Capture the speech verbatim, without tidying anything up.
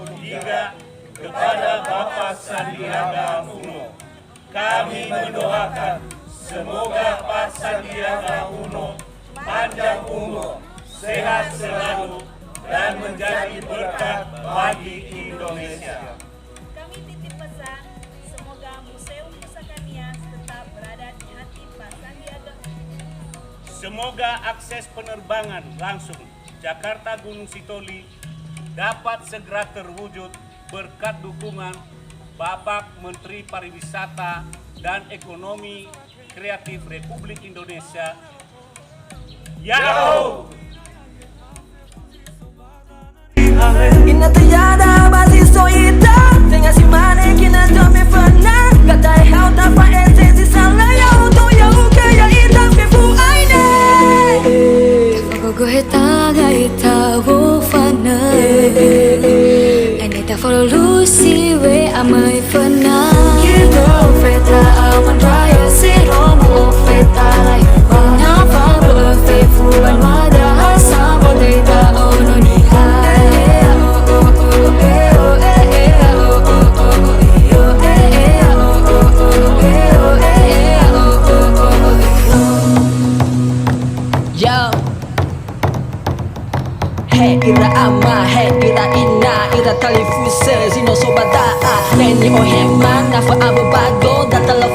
Tiga, kepada Bapak Sandiaga Uno. Kami mendoakan semoga Pak Sandiaga Uno panjang umur, sehat selalu, dan menjadi berkat bagi Indonesia. Kami titip pesan, semoga Museum Pusaka Nias tetap berada di hati Pak Sandiaga Uno. Semoga akses penerbangan langsung Jakarta Gunung Sitoli dapat segera terwujud berkat dukungan Bapak Menteri Pariwisata dan Ekonomi Kreatif Republik Indonesia. Ya'ahowu! Ina tiada ba zi so ita, tenga si mane kina dome fana, gatai hau ta fa ese zi sala ya uto ya uke ya ita fefu aine. Gogohe taga ita wo fana. Ene ta folo lusi we amai fana. Kido feta awan raya si romo feta lai. Wana fa bo fefu ban wada hasa bo dei ta ono ni ha. Yo. He ira ama, he ira ina, ira talifusö, zi no so ba da'a. He ni'ohema, nafa awö bago, da talö